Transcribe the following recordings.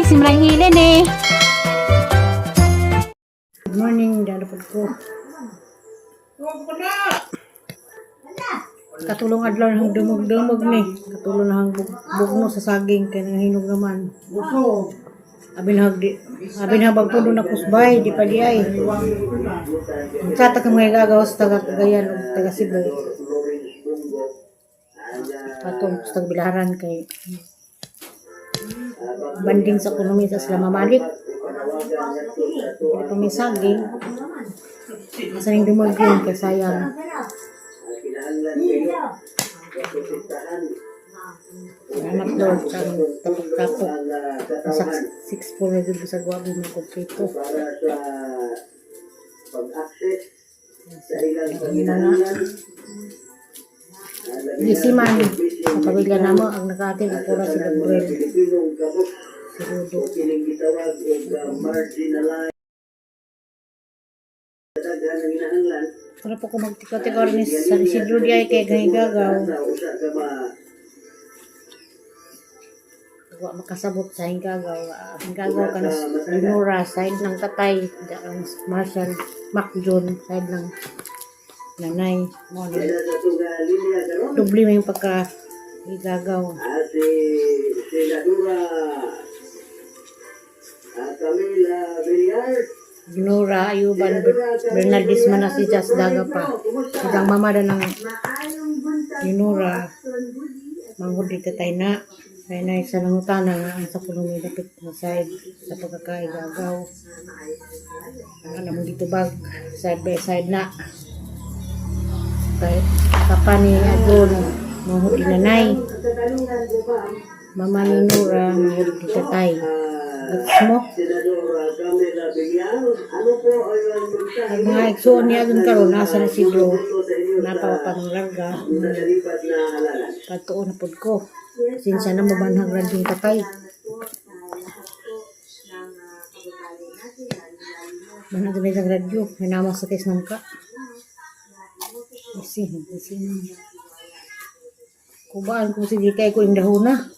si Malang Hilin eh. Good morning, dadapod ko. Katulong adlaw ng dumog-dumog ni. Katulong ng bugno sa saging kaya nang hinog naman. Abin habag po doon na kusbay, di pa di ay. Tsata ka mga gagawas taga Cagayan o taga Cebu. Patong sa bilaran kay banding sa ekonomi sa sila mamalik. Ito may saging. Masaling dumog yun kaya sayang. Salamat Lord sa tapok-tapok. Nasa 6-4 na dito sa guwabi ng kumpito. Hindi na nga. Isiman. Sa pamilya na mo, ang nakating ang pura si Gabriel. Si Rudo. Sarap ako magtikaw-tikaw rin sa Isidro di ay kay Gahigagaw. Huwag makasabot sa Hingagaw. Hingagaw ka na Lenora, side ng tatay. Marshall, Macjon, side ng nanay. Dubli mo yung pagka-Hingagaw. Ginora, Ayuban, Bernaldis man na si Jas Daga pa. Sidang mamada ng Ginora. Manghod dito tayo na. Kaya na isa ng utana nga ang sa punong dapit na side sa pagkakaigagaw. Ang alam mo dito bag, side by side na. Kaya kapani Adon, manghod dinanay. Mama ni Nora, manghod dito tayo. Gets mo? Ang mga eksoon niya dun karon nasa na si Bro. Napapang larga. Patuon na pod ko. Sinsya na mabanhag radyung katay. Banhag na isang radyo. May namang sa test ng ka. Isin. Kubaan ko sige kay ko yung dahuna.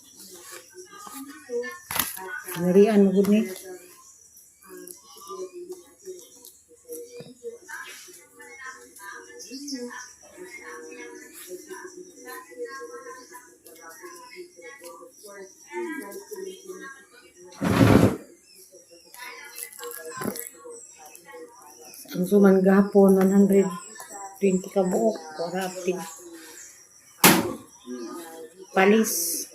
Narian mo gud ni. Ang suman gahapon 120 ka buok para aptig palis.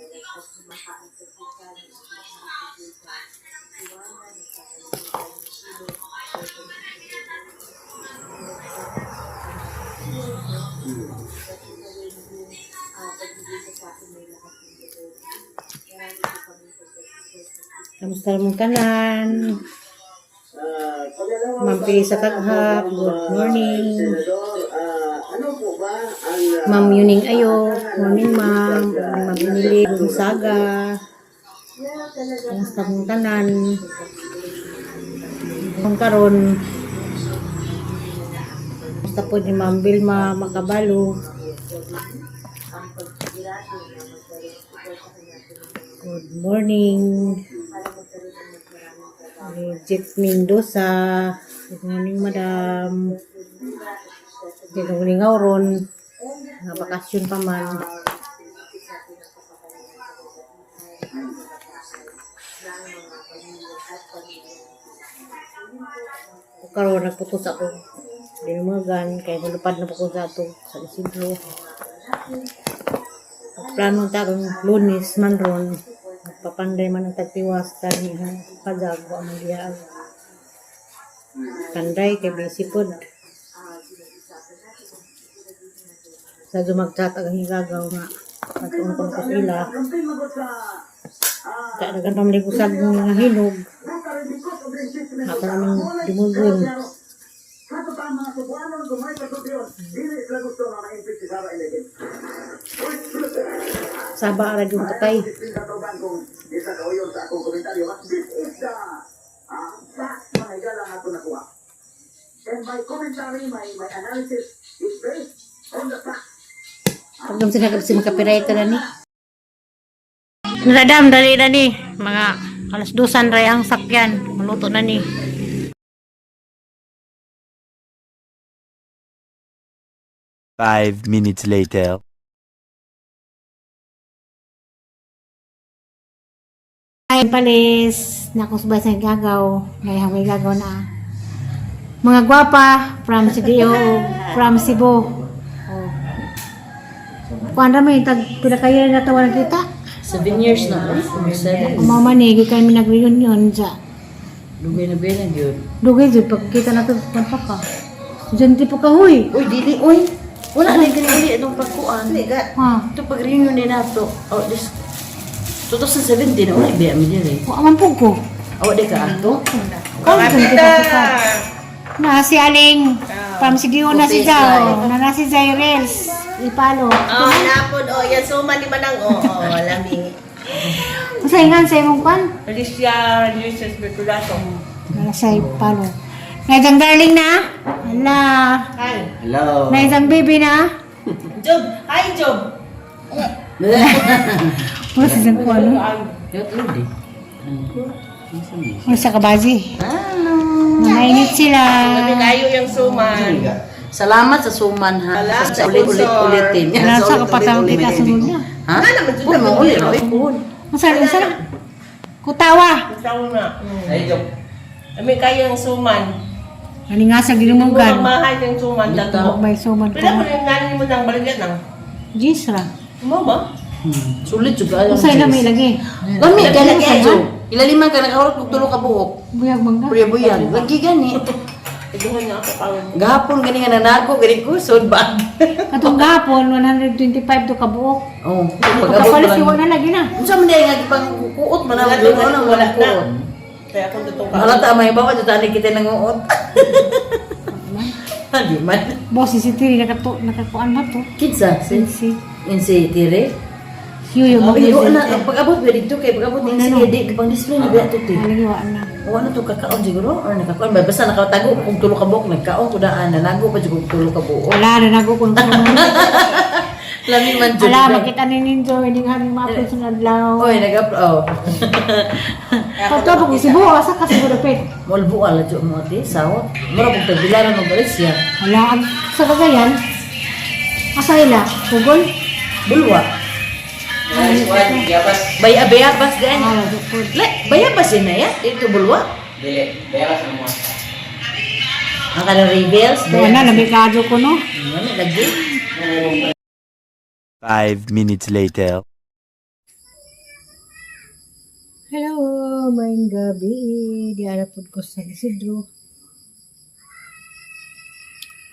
Kamusta mong tanan? Mampili sa taghap. Good morning. Ma'am Yuning Ayo. Morning ma'am. Mabinili ng saga. Kamusta mong tanan? Kung karon kamusta po ni Ma'am Vilma Makabalo. Good morning. Jeff Mendoza. Good morning, madam. Good morning, Auron. Napakasyon pa man. Karoon nagputos ako. Dinumagan. Kaya nalupad na po ko sa ito. Sa Isidro. Plano tagang Lunes man ron. Papanday man ang tagtiwas tani ha pagag wa man diha panday kay busy pod sa dumagchat ang higagaw nga atong ko sila ta dagan pamligusag nga hinog ato naming dumugon Saba ra yung tatay. Isa ka uyon sa akong komentaryo. This is the facts mga igalang ato nakuha. And my commentary, my analysis is based on the facts. Pagdam sila kasi makapirayta na ni. Nadam, dali mga Alas 2 ray ang sakyan. Maluto na ni. 5 minutes later. Ay, palis. Nakusbay sa gagaw. Ngayon may gagaw na. Mga gwapa, from CDO, from Cebu. Oh. Kuan rami, pila kayo na tawanan kita. 7 years na po. 7. Mamanigi kami nag-reunion sa Dugay na ba yun? Dugay dyan, pagkita na ito, pa ka. Diyan di po ka, huy. Uy, dili, uy. Wala na ganili itong pagkuan. Ha? Ito pag-reunion din na ito. Oh, this 2017 na ulit biya mi dili. O, aman po ko. Awa di ka ato. Kung kita. Na si Aling, from CDO na si Zao, na si Zairels, ipalo. Oh, napod. Oh, yan suman di manang. Oh, lami. Masaingan sa imong pan. Alicia Luces Bertolaso. Nala sa ipalo. Ngayon darling na. Ala. Hi. Hello. Ngayon baby na. Job. Hi, Job. O, sa ko ano? Yot ludi. O, sa kabazi. Hello. Mainit sila. Sabi kayo yung suman. Salamat sa suman ha. Salamat Sa sa ulit-ulitin. Wala sa kapatang kita sunod na. Ha? Ano naman Uy, mo ulit. Uy, puhon. Masarap, masarap. Kutawa. Ikaw na. Ay, Job. Sabi kayo yung suman. Ani nga sa Kung ginumugan. mahal yung suman, Huwag dato. may suman Pila ko. mo yung nanin mo ng baligyan ng? Jis ra. Mo ba? Sulit juga alam. Usay na may lagi. Lami ka na Lagi, kayo. Ilaliman ka nakahurot kung tulo ka buok. Buyag mangga. Buya-buyan. Lagi gani. Iguhan niya ako pawin. Gahapon gani nga nanako gani ko sud ba. Katong gapon 125 to kabuok. Oh, Pagkapalis iwa na lagi na. Unsa man day nga gipang kuot man ang Wala dulo na, na wala wala na. kuot. Kaya kung tutong ka. Halata may bawa jud tani kita nanguot. Di man. Boss si Tiri nakakuan ba to? Kinsa Si si tire. Yuyo mo. Yo na pag-abot ba dito kay pag-abot ni sige di pang display ni ba to ti. Halingiwa na. Wala to kakaon siguro or nakakuan ba basta nakatago kung tulo ka buok nagkaon ko daan nanago pa jud kung tulo ka buok. Wala na nago kung Lami man jud. Wala makita ni Ninjo hindi nga mapit sa adlaw. Oy nag-upload. Pagto pag si Buo asa ka siguro pet. Molbo ala jud mo ati sawot. Mura pag tagbilaran mo balis siya. Wala sa kagayan. Asa ila? Pugol? Bulwa. Bayabas din. Ah, doktor. Le, bayabas yun na yan. Ito bulwa. Ang kanang rebels. Wala na labikado ko no. Ano, lagi. 5 minutes later. Hello, maayong gabi. Di alapod ko sa Isidro.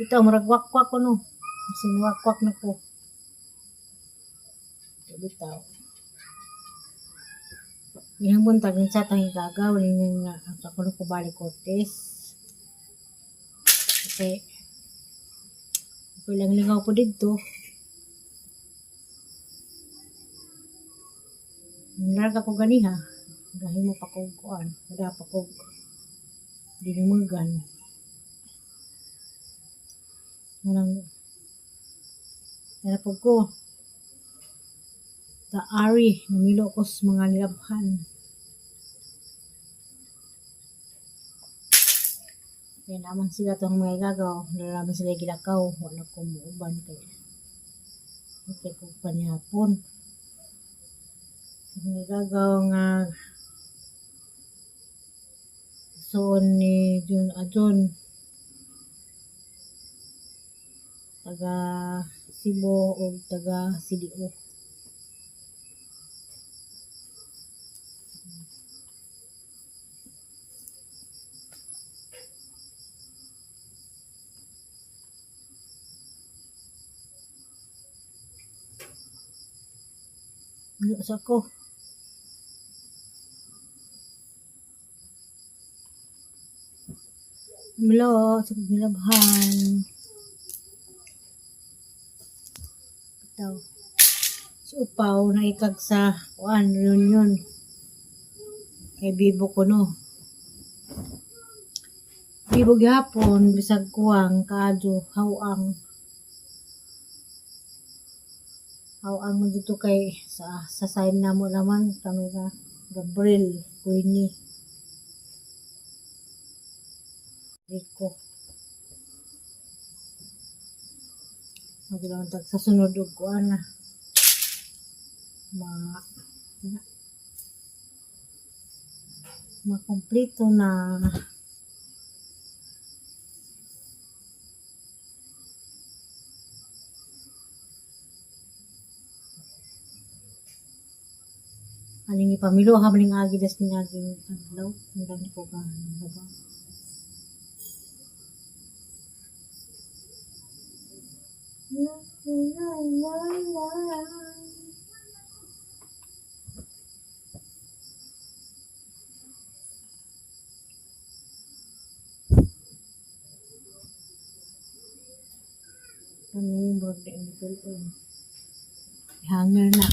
Ito, maragwakwak ko no. Sinuwakwak na ko. Bitaw. Yung buntag ng sa tang igagaw, rin nga, ako na ko balik Cortez. Kasi, ako lang lingaw po dito. Narag ako ganiha. Dahil mo pa kong kuan. Wala pa kong dinimugan. Walang, narapog ko. Taari, namilo ko sa mga nilabhan. Kaya naman sila itong mga igagaw. Nalaman sila gilakaw. Wala ko muuban kaya. Okay ko panihapon. Mga igagaw nga so ni Jun Adjon. Taga Cebu o taga CDO. Sa ko. Milo, sa pagnilabhan. Ito. Si Upaw na ikag sa kuan, reunion. Kay Bibo ko no. Bibo gihapon, bisag kuwang, kaadyo, hawang. Hawang mo dito kay sa sign na mo naman kami ka Gabriel, Queenie, Rico. Maglawan tag sa sunod og kuan na. Makompleto na. Aling ipamilo ha maling agi das ning aging adlaw ang ko ka baba. La la la la. Ano yung birthday ni Philippine? Hanger na.